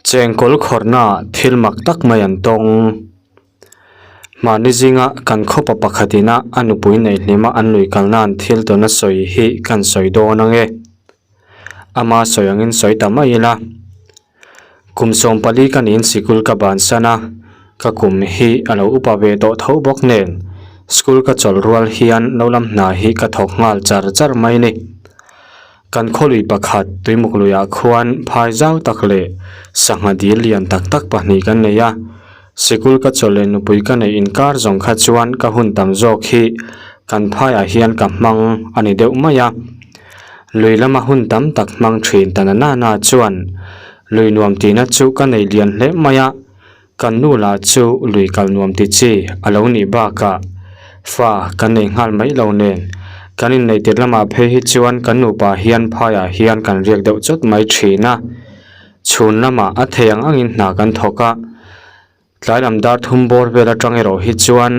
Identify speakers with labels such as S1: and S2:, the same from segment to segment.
S1: Chengkawl khawrhnaah thil mak tak mai an tawng. Mahni zinga kan khawpa pakhat ina a nupui neih hlima an lui kalna an thil tawn a sawi hi kan sawi dawn ang e. Ama sawi angin sawi ta mai ila. Kum 14 ka niin sikul ka bansan a, ka kum hi a lo upa ve tawh tho bawk nen school ka chawlh rual hian lo lam hna hi ka thawk nghal char char mai ni. Kan khawlui pakhat tuimuk luiah khuan phai zau tak leh sangha dil lian tak tak pahnih kan nei a, sikul ka chawlh leh nupui ka neih inkar zawng kha chuan ka hun tam zawk hi kan phaiah hian ka hmang a ni deuh mai a. Lui lama hun tam tak hmang thin ta na na na chuan lui nuam tihna chu ka nei lian hle mai a, kan nu lah chu lui kal nuam ti chi a lo nih bakah fa kan nei nghal mai lo nen kan inneih tirh lamah phei hi chuan kan nupa hian phaiah hian kan riak deuh chawt mai thin a, chhun lamah a thei ang angin hna kan thawk a. Tlai lam dar thum bawr vel atang erawh hi chuan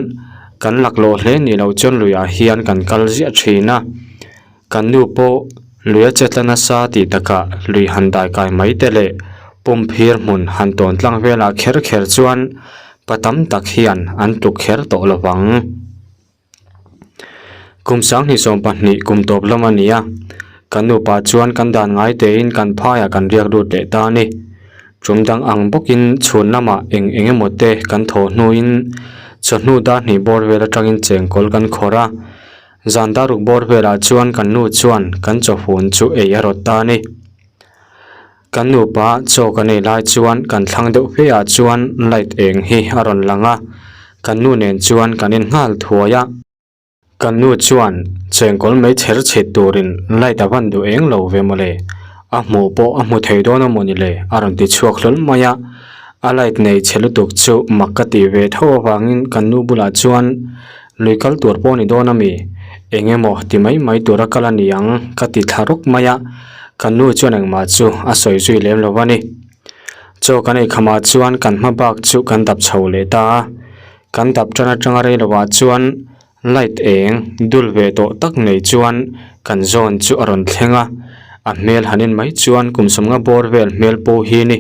S1: kan laklawh hle nih loh chuan luiah hian kan kal ziah thin a, kan nu pawh lui a chetla nasa tih takah lui han dai kai mai te leh pum phir hmun han tawn tlang velah kher kher chuan pa tam tak hian an tluk kher tawh lo vang. Kum 2020 kum tawp lam a ni a, kan nupa chuan kan dan ngai tein kan phaiah kan riak lut leh ta a ni. Tum dang ang bawkin chhun lamah eng eng emaw te kan thawh hnuin chawhnu dar hnih bawr vel atangin chengkawl kan khawrh a, zan dar ruk bawr velah chuan kan nu chuan kan chawhun chu ei a rawt ta a ni. Kan nupa chaw kan ei lai chuan kan thlang deuh fe ah chuan light eng hi a rawn lang a, kan nu nen chuan kan en nghal thuai a. Kan nu chuan chengkawl mai chher chhit turin light a van duh eng lo ve mawle, a hmuh pawh a hmu thei dawn a mawni le a rawn ti chhuak hlawl mai a. A light nei chhe lutuk chu mak ka tih ve tho avangin kan nu bulah chuan lui kal tur pawh a ni dawn a mi? Eng emaw ti mai mai tura kal a ni ang ka ti thla rawk mai a, kan nu chuan engmah chu a sawi zui lem lo a ni. Chaw kan ei khamah chuan kan hma bak chu kan dap chho leh ta a, kan dap tan atanga rei lovah chuan light eng dul ve tawh tak nei chuan kan zawn chu a rawn thleng a, a hmel han en mai chuan kum sawmnga bawr vel hmel pawh hi a ni.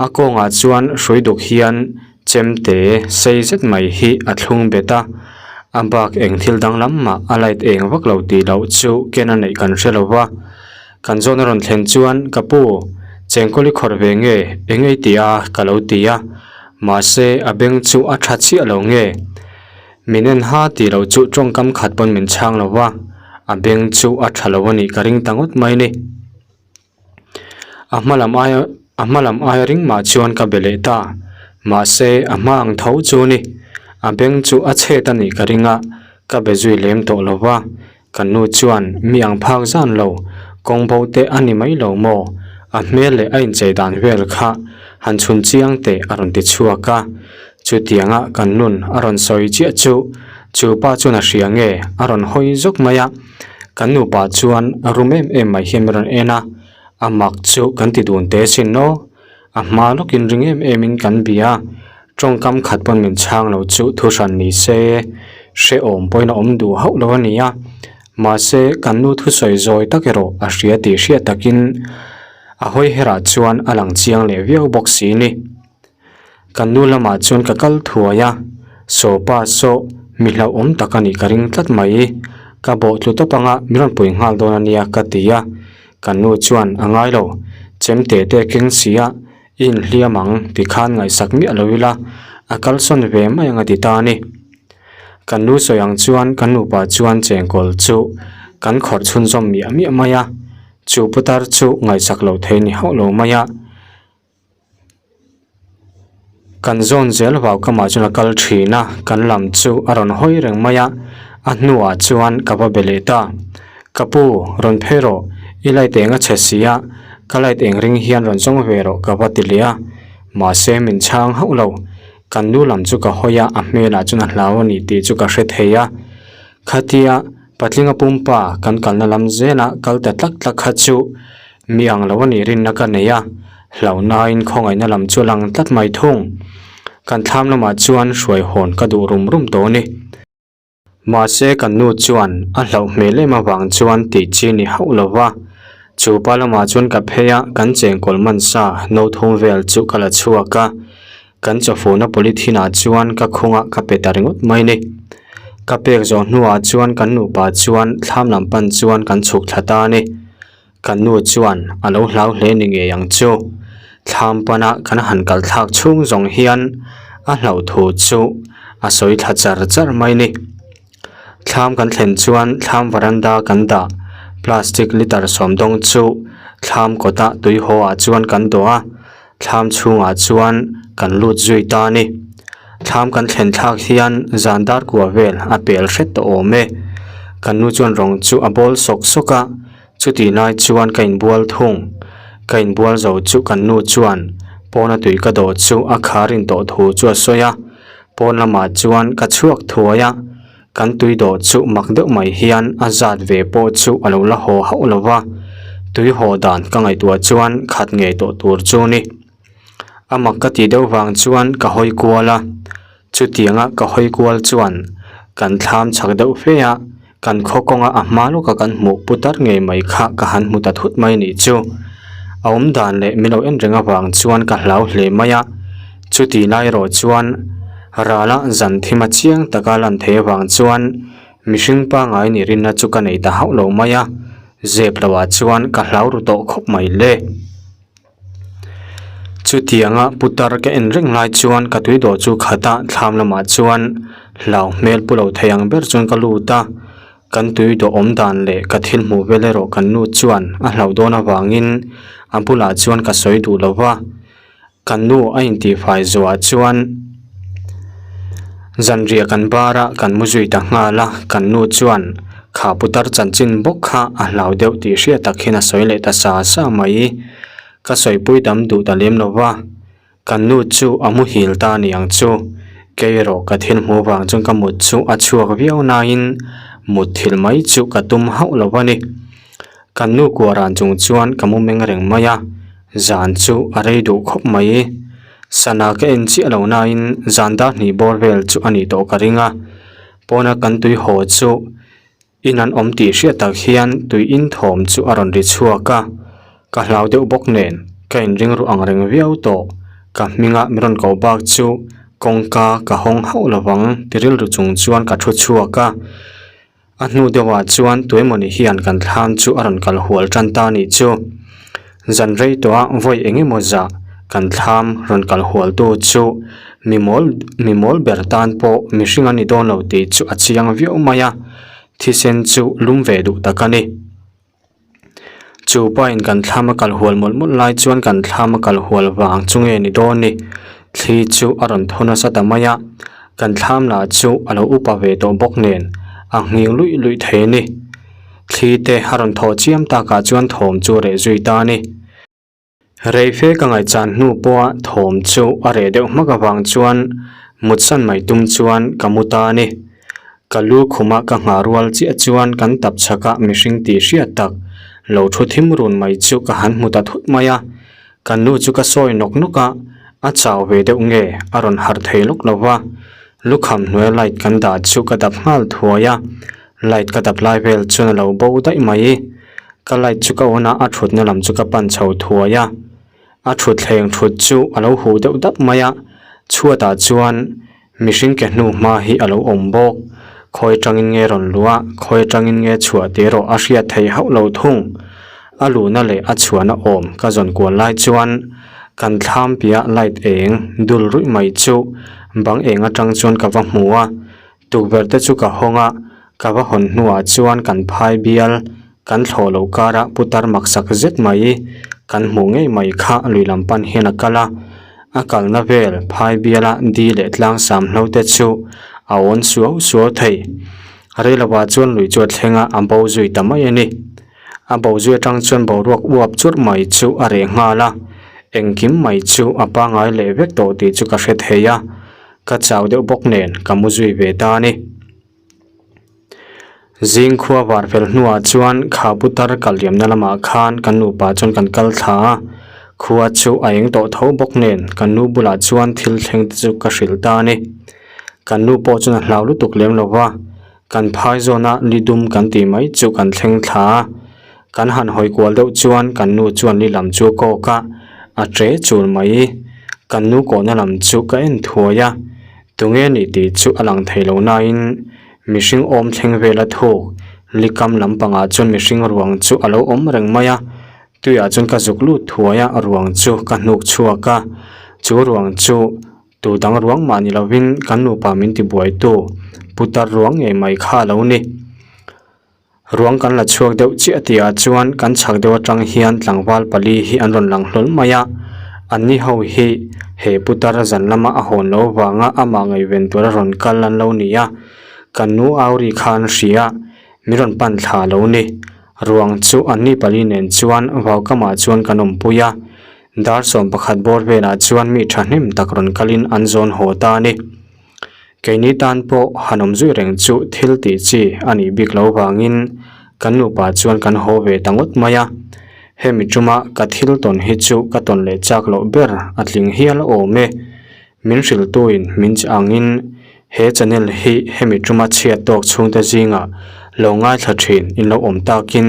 S1: A kawngah chuan hrui duk hian Chemte sei zet mai hi a thlung bet a, a bak eng thil danglam mah a light eng vak lo tih loh chu ken a neih kan hre lo va. Kan zawn a rawn thlen chuan, Ka pu, chengkawl i khawrh ve nge, eng ei ti a? ka lo ti a, mahse a beng chu a tha chiah lo nge? Min en ha tih loh chu tawngkam khat pawn min chhang lo va, a beng chu a tha lo a nih ka ring ta ngawt mai ni. A hma lam aia a hma lam aia ring mah chuan ka be leh ta. Mahse a hma ang tho chu ni. A beng chu a chhet a nih ka ring a, ka be zui lem tawh lo va. Ka nu chuan mi ang phak zan lo, kawng bo te a ni mai lo maw? A hmel leh a inchei dan vel kha han chhun chiang teh a rawn ti chhuak a. Chutianga kan nun a rawn sawi chiah chu chu pa chuan a hria nge a rawn hawi zawk mai a. Kan nupa chuan a rum em em mai hian min rawn en a, a mak chu kan ti dun teh sin aw. A hma lawkin ring em em in kan bia a, tawngkam khat pawn min chhang lo chu thu hran ni se, hrehawm pawhin a awm duh hauh lo a ni a. Mahse, kan nu thusawi zawi tak erawh a hria tih hriat takin a hawi herah chuan a lang chiang leh viau bawk si ni. Kan nu lamah chuan ka kal thuai a, Sawpa saw mi hlauhawm tak a nih ka ring tlat mai. Ka bawh tlu tawp anga min rawn pui nghal dawn a nia ka ti a, kan nu chuan a ngai lo, chem te te keng si a, i inhliam ang ti khan ngaihsak miah lo ila, a kalsawn ve mai ang a ti ta a ni. Kan nu sawi ang chuan kan nupa chuan chengkawl chu kan khawrh chhunzawm miah miah mai a, chu putar chu ngaihsak loh thei ni hauh lo mai a. Kan zawn zel vau ka mah chuan a kal thin a, kan lam chu a rawn hawi reng mai a, a hnuah chuan ka va be leh ta. Ka pu, rawn phei rawh, i light eng a chhe si a, ka light eng ring hian rawn zawng ve rawh ka va ti leh a, mahse min chhang hauh lo. Kan nu lam chu ka hawi a, a hmelah chuan a hlau a ni tih chu ka hre thei a. Khatia patlinga pumpa kan kalna lam zela kal ta tlak tlak kha chu Mi ang lo a nih rinna ka nei a, hlauhnain khawngaihna lam chu a lang tlat mai thung. Kan thlam lamah chuan hruai hawn ka duh rum rum tawh a ni. Mahse kan nu chuan a hlauh hmel em avang chuan tih chi ni hauh lo va. Chu pa lamah chuan ka phei a, kan chengkawl man sa no thum vel chu ka la chhuak a, kan chawfuna polythene ah chuan ka khungah ka pe ta ringawt mai ni. Ka pek zawh hnuah chuan kan nupa chuan thlam lam pan chuan kan chhuk thla ta a ni. Kan nu chuan a lo hlau hle ni ngei ang chu. Thlam pana kan han kal thlak chhung zawng hian a hlauh thu chu a sawi thla char char mai ni. Thlam kan thlen chuan thlam varanda kan dah plastic litre sawm dawng chu thlam kawtah tui haw ah chuan kan dawh a thlam chhungah chuan kan lut zui ta a ni. Thlam kan thlen thlak hian zan dar kua vel a pel hret tawh awm e. Kan nu chuan rawng chu a bawl sawk sawk a Chutih lai chuan ka inbual thung. Ka inbual zo chu kan nu chuan pawna tui ka dawh chu a khar in tawh thu chu a sawi a. Pawn lamah chuan ka chhuak thuai a, kan tui dawh chu mak deuh mai hian a zat ve pawh chu a lo la haw hauh lo va. Tui haw dan ka ngaihtuah chuan khat ngei tawh tur chu ni. A mak ka tih deuh vang chuan ka hawi kual a. Chutianga ka hawi kual chuan kan thlam chak deuh fe a, kan khaw kawnga a hma lawka kan hmuh putar ngei mai kha ka han hmu ta thut mai nih chu. A awm dan leh min lo en reng avang chuan ka hlau hle mai a, chuti lai erawh chuan rala zan thim a chiang taka lan thei avang chuan mihring pangngai nih rinna chu ka nei ta hauh lo mai a, zep lohah chuan ka hlau ru tawh khawp mai le. Chutianga putar ka en reng lai chuan ka tui dawh chu khat a thlam lamah chuan hlau hmel pu lo thei ang ber chuan ka lut a, kan tui dawh awm dan leh ka thil hmuh vel erawh kan nu chuan a hlauh dawn avangin a bulah chuan ka sawi duh lo va, kan nu a intihfai zuah chuan zanriah kan bar a kan mu zui ta nghal a, kan nu chuan kha putar chanchin bawk kha a hlau deuh tih hriat tak hian a sawi leh ta sa sa mai. Ka sawipui dam duh ta lem lo va, kan nu chu a muhil ta a ni ang chu. Kei erawh ka thil hmuh vang chuan ka mut chu a chhuak viau nain mut thil mai chu ka tum hauh lo a ni. Kan nu kuah ran chung chuan ka mu meng reng mai a, zan chu a rei duh khawp mai. Sana ka en chiah lo nain zan dar hnih bawr vel chu a nih tawh ka ring a, pawna kan tui haw chu In an awm tih hriat tak hian tui in thawm chu a rawn ri chhuak a, ka hlau deuh bawk nen ka inring ru ang reng viau tawh. Ka hminga min rawn koh bak chu kawngka ka hawng hauh lovang ti rilru chung chuan ka thu chhuak a. A hnu deuhah chuan tuemawni hian kan thlam chu a rawn kal hual tan ta nih chu. Zan rei tawha vawi eng emaw zah kan thlam rawn kal hualtu chu mi mawl mi mawl ber tan pawh mihring a ni dawn lo tih chu a chiang viau mai a, thisen chu lum ve duh tak a ni. Chu pain kan thlam a kal hual mawlh mawlh lai chuan kan thlam a kal hual vang chu nge ni dawn ni? Thli chu a rawn thaw nasa ta mai a, kan thlam lah chu a lo upa ve tawh bawk nen a nghing luih luih thei a ni. Thli te a rawn thawh chiam takah chuan thawm chu a reh zui ta a ni. Reife ka ngaihchan hnu pawha thawm chu a reh deuh hmak avang chuan mutsan mai tum chuan ka mu ta a ni. Ka lu khuma ka nghah rual chiah chuan kan tap chhakah mihring tih hriat tak lo thu thim run mai chu ka han hmu ta thut mai a. Ka nu chu ka sawi nawk nawk a, a chau ve deuh nge a rawn harh thei lawk lo va. Lukham hnuaia light kan dah chu ka dap nghal thuai a, light ka dap lai vel chuan a lo bo daih mai. Ka light chu ka on a, a thutna lam chu ka pan chho thuai a. A thutthleng thut chu a lo huh deuh dap mai a, chhuatah chuan mihring ke hnu hma hi a lo awm bawk. Khawi atangin nge rawn luh a, khawi atangin nge chhuah tih erawh a hriat theih hauh lo thung. A luhna leh a chhuahna awm ka zawn kual lai chuan kan thlam piah light eng dul ruih mai chu bang eng atang chuan ka va hmu a, tukverh te chu ka hawng a, ka va hawn hnuah chuan kan phai bial kan thlawh loh karah putar maksak zet mai kan hmuh ngei mai kha lui lam pan hian a kal a, a kalna vel phai biala di leh tlang sam hlo te chu a awn suau suau thei. Reilovah chuan lui chu a thleng a, a bo zui ta mai a ni. A bo zui atang chuan boruak uap churh mai chu a reh nghal a, engkim mai chu a pangai leh vek tawh tih chu ka hre thei a, ka chau deuh bawk nen ka mu zui ve ta a ni. Zing khua var fel hnuah chuan kha putar kal liamna lamah khan kan nupa chuan kan kal thla a, khua chu a eng tawh tho bawk nen kan nu bulah chuan thil thleng te chu ka hrilh ta a ni. Kan nu pawh chuan a hlau lutuk lem lo va. Kan phai zawna li dum kan tih mai chu kan thleng thla a. Kan han hawi kual deuh chuan kan nu chuan li lam chu a kawk a, a tre chul mai. Kan nu kawhna lam chu ka en thuai a, tunge nih tih chu a lang thei lo nain mihring awm thleng vela thuk likam lampangah chuan mihring ruang chu a lo awm reng mai a. Tuiah chuan ka zuk lut thuai a, ruang chu ka hnuk chhuak a, chu ruang chu Tu dang ruang mah ni lovin kan nupa min ti buaitu putar ruang ngei mai kha a lo ni. Ruang kan la chhuak deuh chiah tihah chuan kan chhak deuh atang hian tlangval pali hi an rawn lang hlawl mai a, anni ho hi he putar zan lama a hawn lo vanga amah ngaihven tura rawn kal an lo ni a, kan nu Auri kha an hria, min rawn pan thla a lo ni. Ruang chu anni pali nen chuan vaukamah chuan kan awmpui a, Dar 11 bawr velah chuan mi thahnem tak rawn kalin an zawn haw ta a ni. Keini tan pawh han awm zui reng chu thil tih chi a nih bik lo vangin kan nupa chuan kan haw ve ta ngawt mai a. Hemi tuma ka thil tawn hi chu ka tawn leh chak loh ber a tling hial a awm e. Min hrilhtuin min che angin he channel hi hemi tuma chhiat tawk chhungte zingah lo ngaithla thin in lo awm takin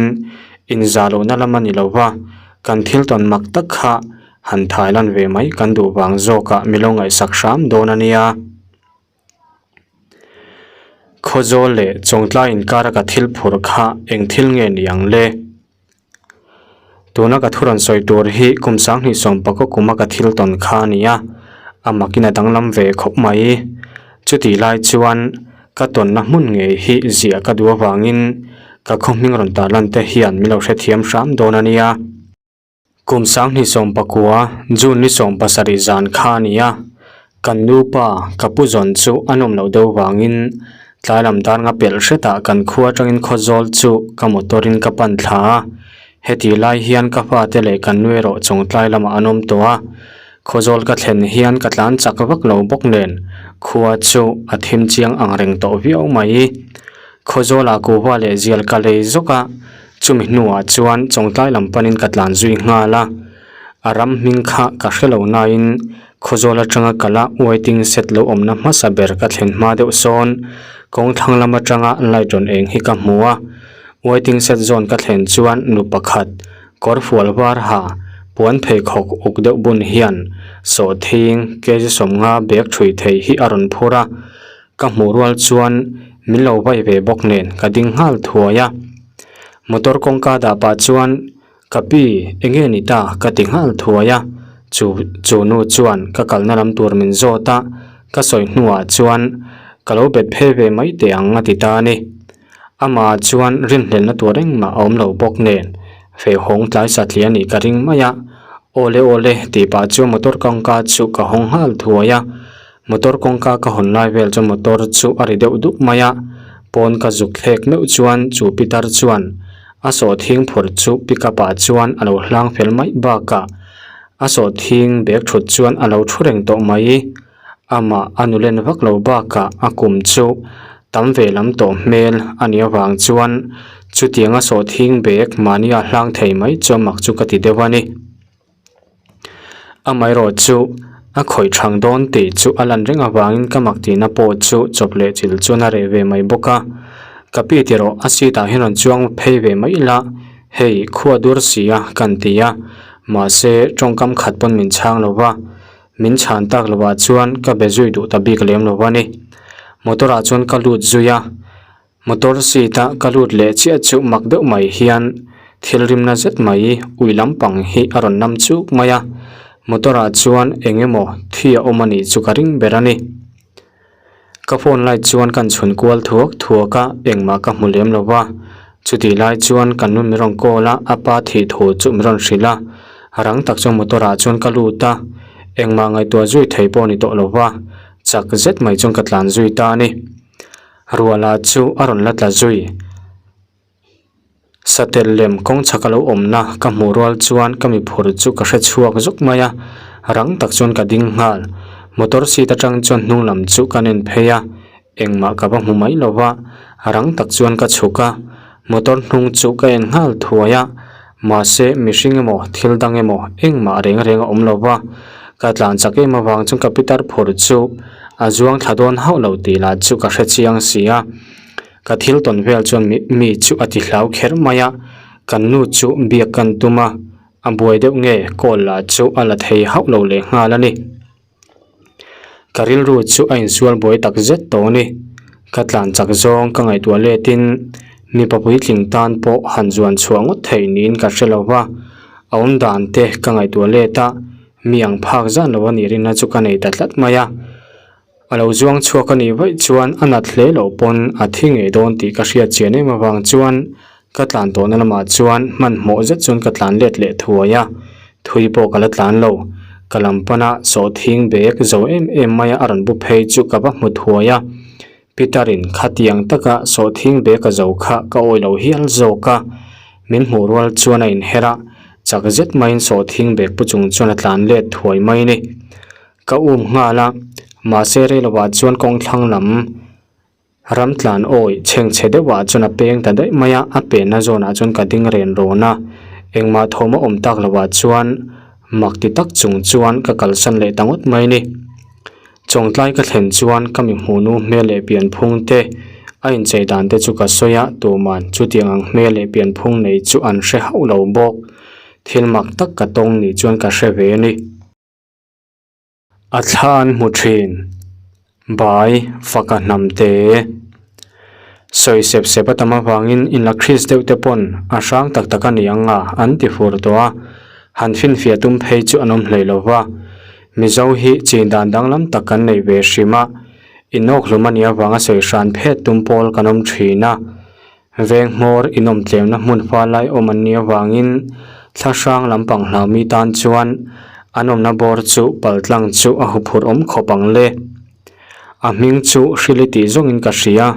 S1: inzah lohna lam a ni lo va. Kan thil tawn mak tak kha han thai lan ve mai kan duh vang zawkah mi lo ngaihsak hram dawn a nia. Khawzawl leh Chawngtlai inkara ka thil phur kha eng thil nge ni ang le? Tuna ka thu rawn sawi tur hi kum 2019 kuma ka thil tawn kha a ni a, a makin a danglam ve khawp mai. Chutih lai chuan Ka tawnna hmun ngei hi ziah ka duh avangin ka khaw hming rawn tar lan te hian min lo hrethiam hram dawn a nia. Kum 2019, June ni 17 zan kha a ni a, kan nupa ka pu zawn chu a nawm loh deuh vangin tlai lam dar nga pelh hretah kan khua atangin Khawzawl chu ka motor in ka pan thla a, heti lai hian ka fate leh kan nu erawh Chawngtlai lamah an awm tawh a, Khawzawl ka thlen hian ka tlan chak vak lo bawk nen khua chu a thim chiang ang reng tawh viau mai. Khawzawlah kuhva leh zial ka lei zawk a, chumi hnuah chuan Chawngtlai lam panin ka tlan zui nghal a. A ram hming kha ka hre lo nain Khawzawl atanga kala waiting shed lo awmna hmasa ber ka thlen hma deuh sawn kawngthlang lam atanga light rawn eng hi ka hmu a. Waiting shed zawn ka thlen chuan nu pakhat Kawr fual var ha, puan pheikhawk uk deuh bun hian sawhthing kg 50 bag thui thei hi a rawn phur a, ka hmuh rual chuan min lo vai ve bawk nen ka ding nghal thuai a. Motor kawngka dah pah chuan ka pi enge ni ta ka ti nghal thuai a, chu chu nu chuan ka kalna lam tur min zawt a, ka sawi hnuah chuan ka lo bet phei ve mai teh ang a ti ta a ni. Amah chuan rinhlelhna tur engmah a awm lo bawk nen fehawng tlai satliah a nih ka ring mai a. Awle awle tih pah chuan motor kawngka chu ka hawng nghal thuai a. Motor kawngka ka hawn lai vel chuan motor chu a ri deuh dup mai a. Pawn ka zuk thlek meuh chuan chu pitar chuan a sawhthing phur chu pickup ah chuan a lo hlang fel mai bakah a sawhthing bag thut chuan a lo thu reng tawh mai. Amah a nulen vak lo bakah a kum chu tam ve lam tawh hmel a nih avang chuan chutianga sawhthing bag mahnia hlang thei mai chu a mak chu ka ti deuh a ni. Amaherawh chu a khawih thang dawn tih chu a lan reng avangin ka mak tihna pawh chu chawp leh chil chuan a reh ve mai bawk a. Ka pi ti rawh a seat ah hian rawn chuang phei ve mai ila hei khua dur si a kan ti a mahse tawngkam khat pawn min chhang lo va. Min chhan tak lovah chuan ka be zui duh ta bik lem lo a ni. Motor ah chuan ka lut zui a, motor seat a ka lut leh chiah chu mak deuh mai hian thil rimna zet mai ui lampang hi a rawn nam chuk mai a, motor ah chuan eng emaw thi a awm a nih chu ka ring ber a ni. Ka phone light chuan kan chhun kual thuak thuak a, engmah ka hmu lem lo va. Chutih lai chuan kan nu min rawn call a, a pa thih thu chu min rawn hrilh a. Rang tak chuan motor ah chuan ka lut a, engmah ngaihtuah zui thei pawh a ni tawh lo va, chak zet mai chuan ka tlan zui ta a ni. Ruala chu a rawn la tla zui. Satel lem kawng chhaka lo awmna ka hmuh rual chuan ka mi phur chu ka hre chhuak zuk mai a, rang tak chuan ka ding nghal. Motor seat atang chuan hnung lam chu ka nen phei a, engmah ka va hmu mai lo va, rang tak chuan ka chhuk a, motor hnung chu ka en nghal thuai a, mahse mihring emaw thil dang emaw engmah reng reng a awm lo va, ka tlan chak em avang chuan ka pitar phur chu a zuang thla dawn hauh lo tih lah chu ka hre chiang si a. Ka thil tawn vel chuan mi mi chu a ti hlau kher mai a. Kan nu chu biak kan tum a, a buai deuh nge call lah chu a la thei hauh lo leh nghal a ni. Ka rilru chu a insual buai tak zet tawh a ni. Ka tlan chak zawng ka ngaihtuah letin mipa puitling tan pawh han zuan chhuah ngawt theih niin ka hre lo va, a awm dan te ka ngaihtuah let a, mi ang phak zan lo a nih rinna chu ka nei ta tlat mai a. A lo zuang chhuak a nih vaih chuan a nat hle loh pawn a thi ngei dawn tih ka hriat chian em avang chuan ka tlan tawhna lamah chuan hmanhmawh zet chuan ka tlan let leh thuai a, thui pawh ka la tlan lo. Ka lam pana sawhthing bag zo em em maia a rawn bu phei chu ka va hmu thuai a, Peter in khatiang taka sawhthing bag a zo kha ka awi lo hial zawk a, min hmuh rual chuan a inher a, chak zet maiin sawhthing bag pu chung chuan a tlan let thuai mai a ni. Ka um nghal a, mahse reilovah chuan kawng thlang lam ram tlan awi chhengchhe deuhah chuan a peng ta daih mai a, a penna zawnah chuan ka ding ren rawn a, engmah thawm a awm tak lovah chuan mak ti tak chung chuan ka kalsan leh ta ngawt mai a ni. Chawngtlai ka thlen chuan ka mi hmuhnu hmel leh pianphung te a inchei dan te chu ka sawi a, tuman chutiang ang hmel leh pianphung nei chu an hre hauh lo bawk. Thil mak tak ka tawng ni chuan ka hre ve a ni. A thla an hmu thin. Bai, faka hnam te. Sawi sep sep a tam avangin inla Chris deuh te pawn a hrang tak tak a ni ang a, an ti fur tawh a. Han finfiah tum phei chu an awm hlei lo va. Mizo hi chin dan danglam tak kan nei ve hrim a. Inawkhlum a nih avanga sawi hran phet tum pawl kan awm thin a. Veng hmawr inawm tlemna hmun hma lai awm an nih avangin thla hrang lampang hlau mi tan chuan an awmna bawr chu paltlang chu a huphurh awm khawp ang le. A hming chu Hrili tih zawngin ka hria,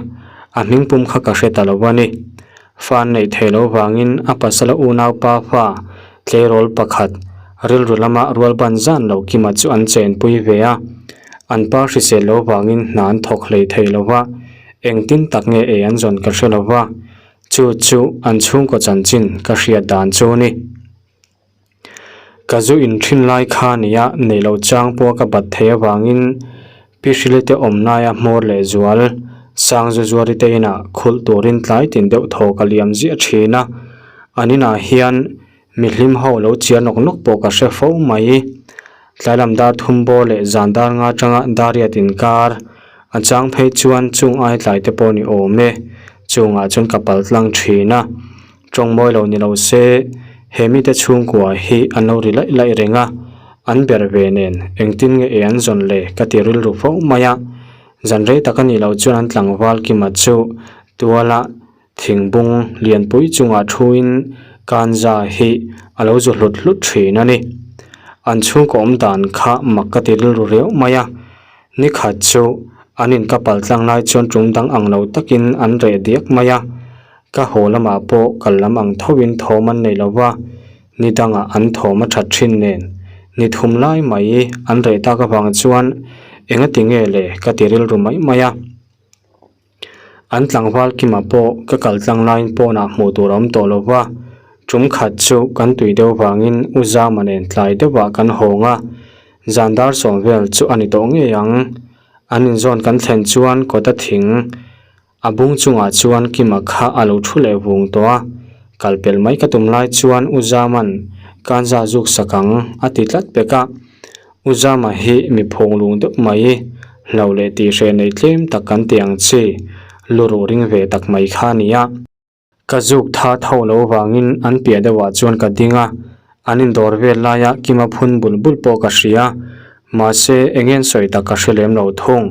S1: a hming pum kha ka hre ta lo a ni. Fa an neih theih loh vangin a pasala unaupa fa tleirawl pakhat rilru lama rualban zan lo kima chu an chenpui ve a, an pa hrisel loh vangin hna an thawk hlei thei lo va. Engtin tak nge ei an zawn ka hre lo va, chu chu an chhungkaw chanchin ka hriat dan chu ni. Ka zu in thin lai kha nia nei loh chang pawh ka bat thei avangin Pi Hrili te awm naia hmawr leh zual Sangzu Zuari te inah khulh turin tlai tin deuh thaw ka liam ziah thin a, an inah hian Mi hlim ho lo chiar nawk nawk pawh ka hre fo mai. Tlai lam dar thum bawr leh zan dar nga atanga Dariat inkar a chang phei chuan chung ai tlai te pawh ni awm e. Chungah chuan ka pal tlang thin a. Tawng mawi lo ni lo se he mite chhungkua hi an lo ri laih laih reng a, an ber ve nen engtin nge ei an zawn le ka ti rilru fo mai a. Zan rei tak a nih loh chuan an tlangval kima chu tuala Thingbung lianpui chungah thuin kanza hi a lo zu hlut hlut thin a ni. An chhungkaw awm dan kha mak ka ti rilru riau mai a. Ni khat chu an in ka pal tlang lai chuan tum dang ang lo takin an reh diak mai a. Ka haw lamah pawh kal lam ang thoin thawm an nei lo va, ni dangah an thawm a that thin nen ni thum lai mai an reh tak avang chuan engati nge le ka ti rilru mai mai a. An tlangval kima pawh ka kal tlang laiin pawnah hmuh tur a awm tawh lo va, tum khat chu kan tui deuh vangin U Zama nen tlai deuhah kan hawng a, zan dar sawm vel chu a ni tawh ngei ang. An inzawn kan thlen chuan kawta thing a bung chungah chuan Kima kha a lo thu leh vung tawh a, kal pel mai ka tum lai chuan U Zama'n Kanza zuk sak ang a ti tlat pek a. U Zama hi mi phawng lung deuh mai, hlo leh tihhreh nei tlem tak kan ti ang chi, lu ruh ring ve tak mai kha a ni a. Ka zuk tha tho lo vangin an piah deuhah chuan ka ding a, an indawr vel laia Kima phun bul bul pawh ka hria, mahse eng nge an sawi tak ka hre lem lo thung.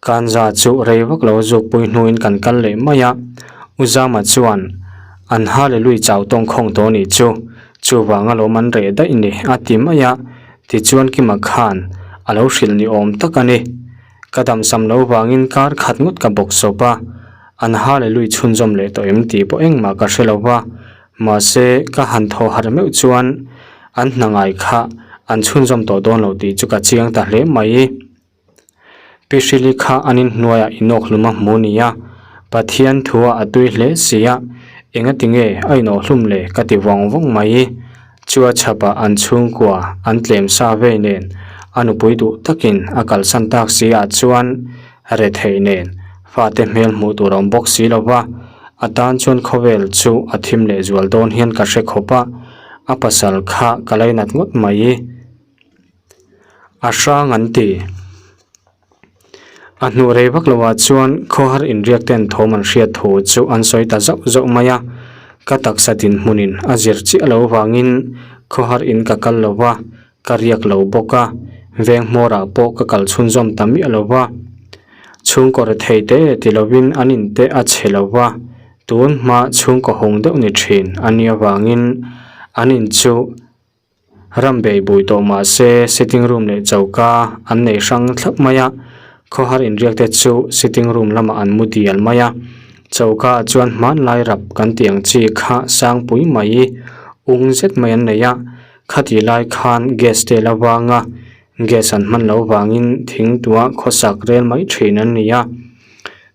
S1: Kanza chu rei vak lo zukpui hnuin kan kal leh mai a, U Zama chuan an Hallelui chau tawng khawng tawh nih chu, chuvang alawm an reh daih ni a ti mai a, tichuan Kima khan a lo hrilh ni awm tak a ni. Ka damsam lo vangin kar khat ngawt ka bawk sawp a, an Hallelui chhunzawm leh tawh em tih pawh engmah ka hre lo va, mahse ka han thaw harh meuh chuan an hna ngai kha an chhunzawm tawh dawn lo tih chu ka chiang ta hle mai. Pi Hrili kha an inhnuaiah inawkhlum a hmu nia, Pathian thua a tui hle si a, engati nge a inawkhlum le ka ti vawng vawng mai. Chu a chhapah an chhungkua an tlem sa vei nen a nupui duh takin a kalsan tak si ah chuan retheih nen fate hmel hmuh tur a awm bawk si lo va. A tan chuan khawvel chu a thim leh zual dawn hian ka hre khawp a, a pasal kha ka lainat ngawt mai. A hrang an ti. A hnuh rei vak lovah chuan khawhar inriak ten thawm an hriat thu chu an sawi ta zauh zauh mai a, ka taksa dinhmunin a zir chiah lo vangin khawhar in ka kal lo va, ka riak lo bawk a, veng hmawrah pawh ka kal chhunzawm ta miah lo va. Chhungkaw rethei te ti lovin an in te a chhe lo va, tun hma chhungkaw hung deuh ni thin a nih avangin an in chu Ram bei bui tawh mah se sitting room leh choka an nei hrang thlap mai a, khawhar inriak te chu sitting room lamah an mu dial mai a, choka ah chuan hmanlai rap kan tih ang chi kha sangpui mai ung zet mai an nei a, khatih lai khan gas te la vang a, gas an hman loh vangin thingtuah khawsak rel mai thin an ni a.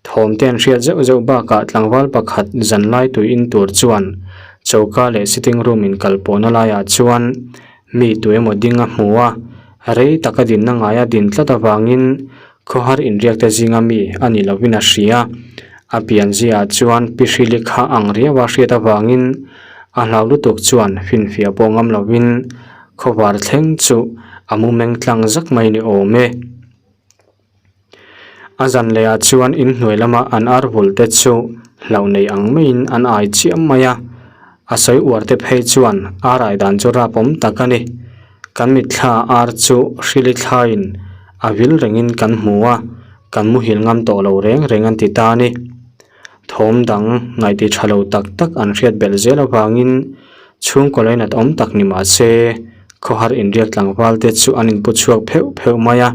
S1: Thawm te an hriat zeuh zeuh bakah tlangval pakhat zanlai tui in tur chuan choka leh sitting room in kal pawhna laiah chuan mi tu emaw ding a hmu a, rei taka dinna ngaia din tlat avangin khawhar inriak te zinga mi a ni lovin a hria. A pianziaah chuan pi hrili kha ang riau a hriat avangin a hlau lutuk chuan finfiah pawh ngam lovin khawvar thleng chu a mu meng tlang zak mai ni awm e. A zan leh ah chuan inhnuai lama an ar vul te chu hlauh nei ang maiin an ai chiam mai a, a sawi uar te phei chuan ar ai dan chu rap awm tak a ni. Kan mitthla ar chu hrili thlaiin a vil rengin kan hmu a, kan muhil ngam tawh lo reng reng an ti ta a ni. Thawm dang ngaihti tha lo tak tak an hriat belh zel avangin chhungkaw lainat awm tak ni mah se khawhar inriak tlangval te chu an inpu chhuak pheuh pheuh mai a,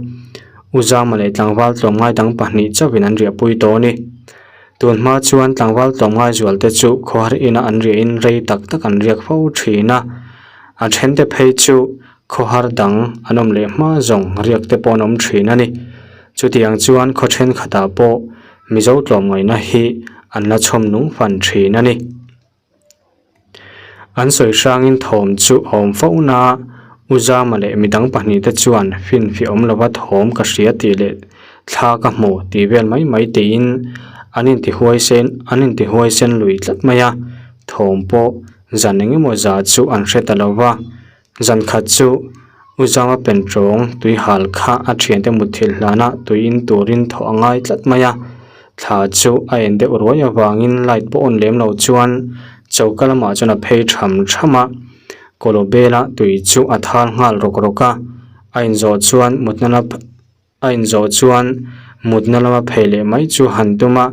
S1: U Zama leh tlangval tlawmngai dang pahnih chauhin an riahpui tawh a ni. Tun hma chuan tlangval tlawmngai zual te chu khawhar ina an riahin rei tak tak an riak fo thin a, a then te phei chu khawhar dang an awm leh hma zawng riak te pawh an awm thin a ni. Chutiang chuan khaw thenkhatah pawh Mizo tlawmngaihna hi an la chhawm nung fan thin a ni. An sawi hrangin thawm chu a awm fo na, U Zama leh midang pahnihte chuan finfiah awm lova thawm ka hria tih leh thla ka hmu tih vel mai mai tiin an intihuaisen an intihuaisen lui tlat mai a, thawm pawh zan engemaw zah chu an hre ta lova. Zan khat chu U Zama pentawng tui hal kha a thiante mutthilh hlana tui in turin thawh a ngai tlat mai a, thla chu a en deuh ruai avangin light pawh on lem lo chuan choka lamah chuan a phei tham tham a, kawlaw bela tui chu a thal nghal rawk rawk a, a inzawh chuan mutna la a inzawh chuan mutna lama phei leh mai chu han tum a,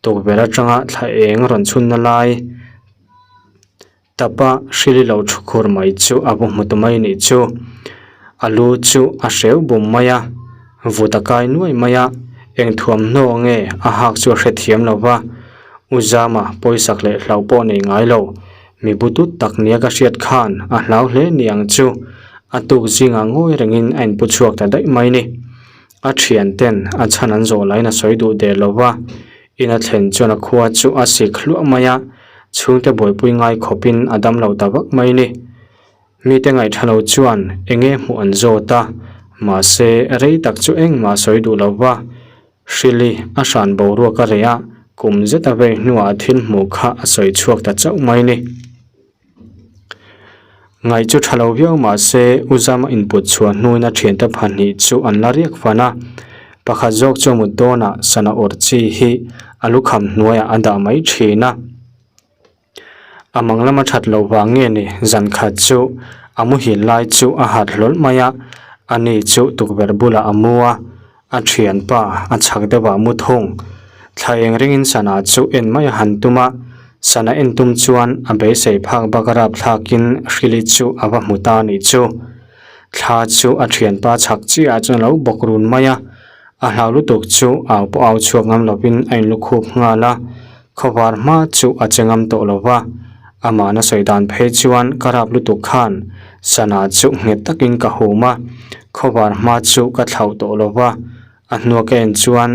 S1: tukverh atanga thla eng rawn chhunna lai. Tapa hrili lo thu khur mai chu a va hmu ta mai nih chu. A lu chu a hreu bum mai a, vut a kai nuai mai a, eng thuamhnaw nge a hak chu a hrethiam lo va. U Zama pawisak leh hlau pawh nei ngai lo, mi butut tak nia ka hriat khan a hlau hle ni ang chu, a tuk zingah ngawi rengin a inpu chhuak ta daih mai ni. A thian ten a chhan an zawh laiin a sawi duh der lo va, In a thlen chuan a khua chu a sik hluah mai a, chhungte buaipui ngai khawpin a dam lo ta vak mai ni. Mite ngaihtha lo chuan eng nge hmuh an zawt a, mahse rei tak chu engmah a sawi duh lo va. Hrili a hran boruak a reh a, kum zet a vei hnuah a thil hmuh kha a sawi chhuak ta chauh mai ni. Ngaih chu tha lo viau mah se U Zama input chhuah hnuin a thiante pahnih chu an la riak fan a, pakhat zawk chu a mut dawnah sana awrh chi hi a lukham hnuaiah a dah mai thin a. A mang lama that loh vang nge ni zan khat chu a muhil lai chu a harh hlawl mai a, ani chu tukverh bulah a mu a, A thianpa a chhak deuh ah mu thung. Thla eng ringin sana chu en mai a han tum a, sana en tum chuan a beisei phak bak a rap thlakin hrili chu a va hmu ta anih chu. Thla chu a thianpa chhak chiah ah chuan a lo bawk run mai a, a hlau lutuk chu au pawh au chhuak ngam lovin a inlukhup nghal a, khawvar hma chu a che ngam tawh lo va, amahna sawi dan phei chuan ka rap lutuk khan sana chu nghet takin ka hum a, khawvar hma chu ka thlauh tawh lo va, a hnua ka en chuan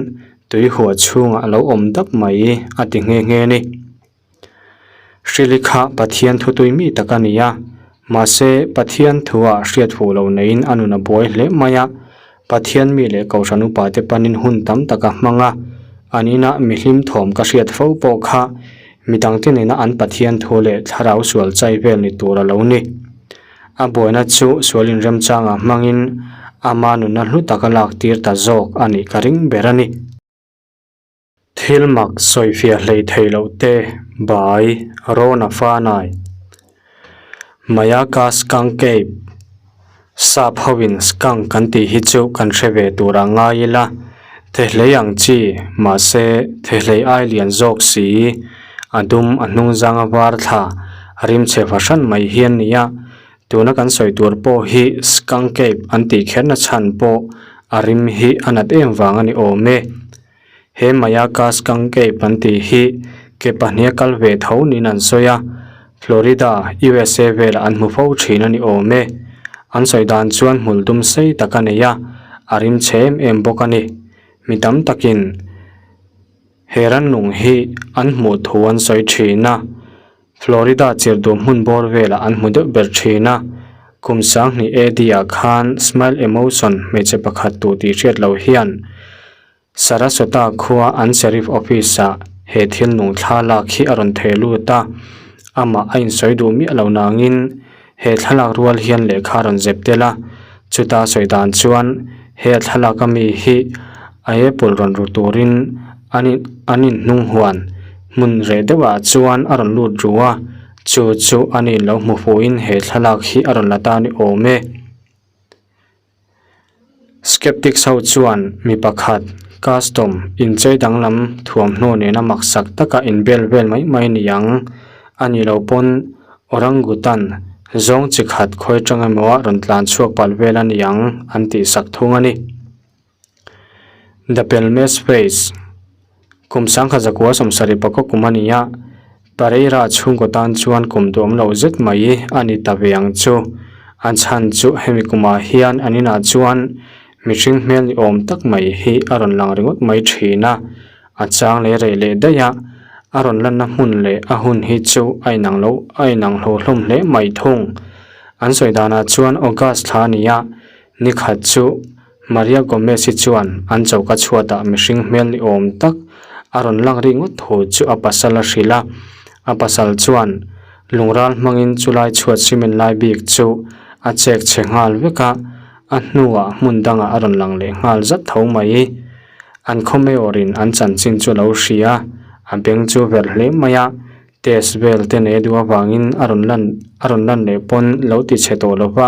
S1: tui hua chhungah a lo awm dap mai a ti nghe nghe a ni. Hrili kha Pathian thutui mi tak a ni a, mahse Pathian thua hriat fuh loh neiin a nun a buai hle mai a, Pathian mi leh Kohhran upate panin hun tam tak a hmang a, an inah mihlim thawm ka hriat fo pawh kha. Midangte nena an Pathian thu leh thlarau sual chai vel ni tur a lo ni. A buaina chu sual inremchangah hmangin ama nunna hlu taka lak tir ta zawk a nih ka ring ber a ni. Thil mak sawifiah hlei thei loh te, bai, Rona Fanai, Mayaka Skunk Cape, Sap hoin skunk kan tih hi chu kan hre ve tur a ngai ila, thehlei ang chi, mahse thehlei ai lian zawk si, a dum a hnung zang a var thla, rimchhe fahran mai hi an ni a, tuna kan sawi tur pawh hi skunk cape an tih kherna chhan pawh a rim hi a nat em vang a ni awm e. He Mayaka Skunk Cape an tih hi ke pahniha kal ve tho niin an sawi a, Florida, USA velah an hmu fo thin a ni awm e. An sawi dan chuan hmul dum sei tak a nei a, a rim chhe em em bawk a ni. Mi tam takin he rannung hi an hmuh thu an sawi thin a. Florida chirtu hmun bawr velah an hmu deuh ber thin a, kum 2000 AD ah khan Smile Emotion hmeichhe pakhat tu tih hriat loh hian Sarasota khua an Sheriff Office ah he thil nung thlalak hi a rawn theh lut a, amah a insawi duh miah lo nangin he thlalak rual hian lehkha a rawn zep tel a, chuta sawi dan chuan he a thlalak ami hi a apple rawn ru turin an in an inhnung huan hmun reh deuhah chuan a rawn lut ru a, chu chu an in lo hmu fuhin he thlalak hi a rawn la ta ni awm e. Skeptics ho chuan mi pakhat custom inchei danglam thuamhnaw nena maksak taka inbel vel mai mai ni ang a nih loh pawn orangutan zawng chi khat khawi tang emaw a rawn tlan chhuak palh vel a ni ang an tih sak thung a ni. The Pelmes Face, Kum 1900 sawmsarih pakua kum a ni a, Pereira chhungkaw tan chuan kum duam lo zet mai a ni ta ve ang chu. A chhan chu hemi kumah hian an inah chuan mihring hmel ni awm tak mai hi a rawn lang ringawt mai thin a, a chang leh reh leh daih a, a rawn lanna hmun leh a hun hi chu a inang lo a inang hlo hlawm hle mai thung. An sawi danah chuan August thla a ni a, ni khat chu Maria Gomez-i chuan an choka chhuatah mihring hmel ni awm tak a rawn lak ri ngawt thu chu a pasal a hrilh a. A pasal chuan lungral hmangin chulai chhuat cement lai bik chu a chek chhe nghal vek a, a hnuah hmun dangah a rawn lang leh nghal zat tho mai. An khaw mayor-in an chanchin chu a lo hria a, a beng chu verh hle mai a. Test vel te nei a duh avangin a rawn lan a rawn lan leh pawn lo ti chhe tawh lo va,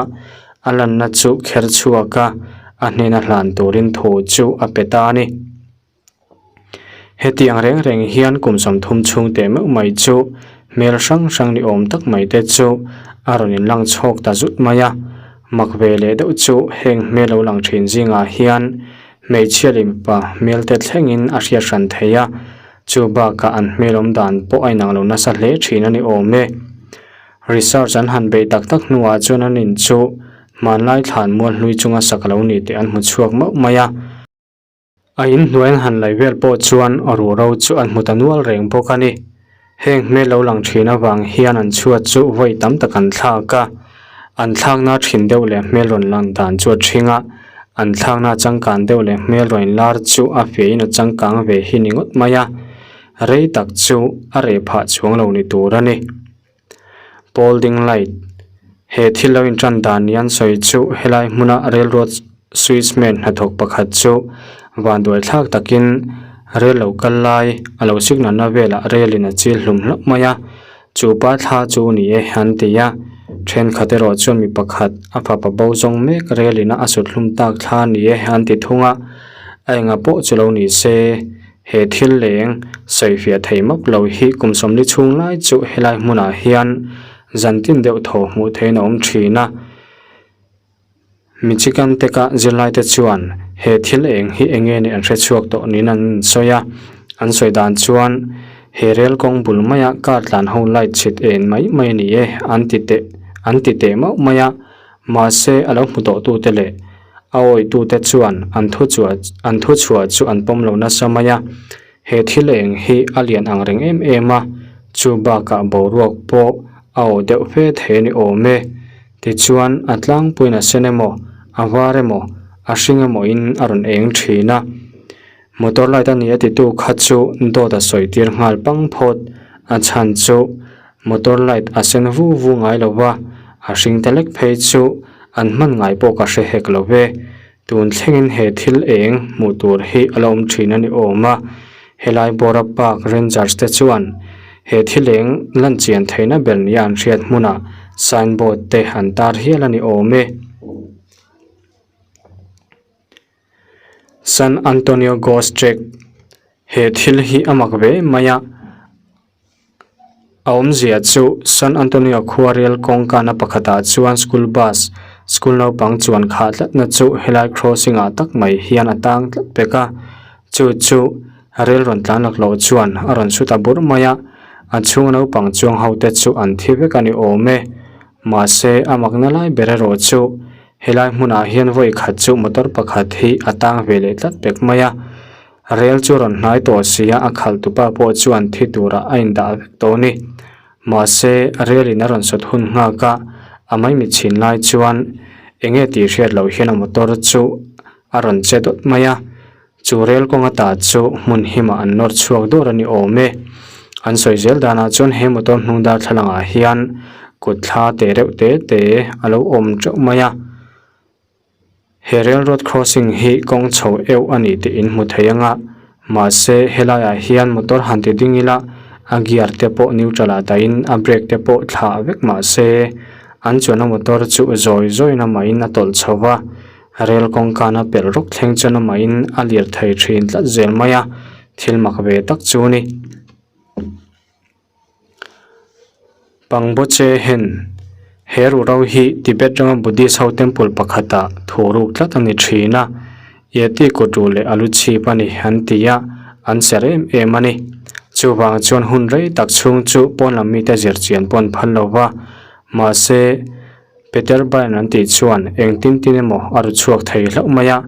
S1: a lanna chu kher chhuak a, a hnena hlan turin thu chu a pe ta a ni. Hetiang reng reng hian kum 30 chhung teh meuh mai chu hmel hrang hrang ni awm tak mai te chu a rawn inlang chhawk ta zut mai a, mak ve leh deuh chu heng hmel lo lang thin zingah hian hmeichhia leh mipa hmel te thlengin a hriat hran thei a, Chu bakah an hmel awm dan pawh a inang lo nasa hle thin a ni awm e. Research an han beih tak tak hnuah chuan an in chu hmanlai thlan mual hlui chunga sak a lo ni tih an hmu chhuak mauh mai a. A in hnuai an han laih vel pawh chuan ruhro chu an hmu ta nual reng bawk a ni. Heng hmel lo lang thin avang hian an chhuat chu vawi tam tak an thlak a. An thlakna thin deuh leh hmel rawn lang dan chu a thing a, an thlakna changkan deuh leh hmel rawn inlar chu a fiahin a changkang ve hi ni ngawt mai a, rei tak chu a reh phah chuang lo ni tur a ni. Polding light, He thil lo intan dan ni an sawi chu helai hmuna railroad switchman hnathawk pakhat chu vanduai thlak takin rel lo kal lai a lo signal na velah rel in a chil hlum hlauh mai a, Chu pa thla chu ni e an ti a, thenkhat erawh chuan mi pakhat a fapa bo zawng mek rel ina a sut hlum tak thla ni e an ti thung a, a enga pawh chu lo ni se, he thil leng sawifiah thei map lo hi kum 40 chhung lai chu helai hmunah hian zantin deuh thaw hmuh theihin a awm thin a. Michigan Tech-a zirlaite chuan he thil eng hi eng nge nih an hre chhuak tawh niin an insawi a. An sawi dan chuan he rel kawng bul maia car tlan ho light chhit en mai mai a ni e an ti teh an ti teh mauh mai a. Mahse a lo hmu tawhtute leh a awitute chuan an thu chhuah an thu chhuah chu an pawm lo nasa mai a. He thil eng hi a lian ang reng em em a, chu bakah boruak pawh a aw deuh fe thei a ni awm e. Tichuan a tlangpuiin a sen emaw, a var emaw, a hring emaw in a rawn eng thin a. Motor light a ni a titu kha chu dawt a sawi tir nghal pang phawt. A chhan chu motor light a sen vu vu ngai lo va, a hring te lek phei chu an hman ngai pawh ka hre hek lo ve. Tun thlengin he thil eng hmuh tur hi a la awm thin a ni awm a, helai Bora Park Rangers te chuan he thil eng lan chian theihna ber nia an hriat hmunah sign board te an tar hial a ni awm e. San Antonio Ghost Track He thil hi a mak ve mai a, a awmzia chu San Antonio khua rel kawngkana pakhatah chuan school bus school naupang chuan khah tlatna chu helai crossing ah tak mai hian a tang tlat pek a, chu chu rel rawn tlan lak loh chuan a rawn su ta bur mai a, a chhunga naupang chuang ho te chu an thi vek a ni awm e, mahse a makna lai ber erawh chu Helai hmunah hian vawi khat chu motor pakhat hi a tang ve leh tlat pek mai a, rel chu rawn hnai tawh si a, a khalh tupa pawh chuan thi turah a indah vek tawh a ni. Mahse, rel in a rawn sawt hun nghak a, a maimit chhin lai chuan eng nge tih hriat loh hian a motor chu a rawn che dawt mai a, chu rel kawng ata chu hmun himah an nawr chhuak dawr a ni awm e. An sawi zel danah chuan he motor hnung darthlalang ah hian kut thla te reuh te te a lo awm teuh mai a. He rail road crossing hi kawng chho euh a ni tih in hmu thei ang a, mahse helai ah hian motor han ti ding ila a gear te pawh neutral ah dahin a brake te pawh thlah vek mahse an chuanna motor chu zawi zawiin amahin a tawlh chho va. Rel kawngkana pelh rawk thleng chuan amahin a lir thei thin tlat zel mai a, thil mak ve tak chu a ni. Pangboche hen he ruhro hi Tibet rama Buddhist ho temple pakhatah thu ruk tlat a ni thin a, Yeti kut ruh leh a lu chhip a ni an ti a, an ser em em a ni. Chuvang chuan hun rei tak chhung chu pawn lam mite zirchian pawh an phal lo va, mahse, Peter Byrne an tih chuan eng tin tin emaw a ru chhuak thei hlauh mai a,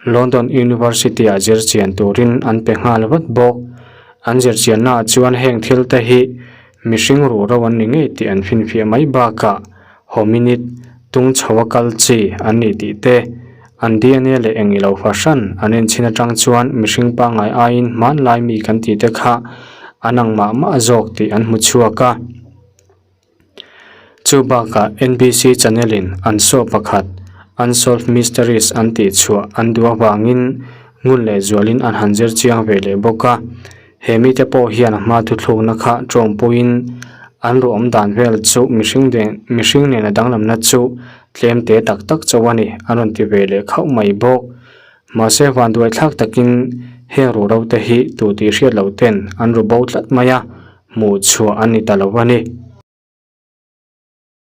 S1: London University-ah zirchian turin an pe nghal vat bawk. An zirchiannaah chuan heng thil te hi mihring ruhro an ni ngei tih an finfiah mai bakah hominid tung chho a kal chi an ni tih te, an DNA leh eng ilo fahran an enchhin atang chuan mihring pangngai aiin hmanlai mi kan tih te kha an ang mah mah zawk tih an hmu chhuak a. Chu bakah NBC channel in an show pakhat Unsolved Mysteries an tih chhuah an duh avangin ngun leh zualin an han zir chiang ve leh bawk a. He mite pawh hian a hma thuthlukna kha tawngpuiin an ruahawm dan vel chu mihring nen mihring nena danglamna chu tlem te tak tak chauh a ni an rawn ti ve leh khauh mai bawk. Mahse vanduaithlak takin heng ruhro te hi tu tih hriat loh ten an ru bo tlat mai a, hmuh chhuah an ni ta lo a ni.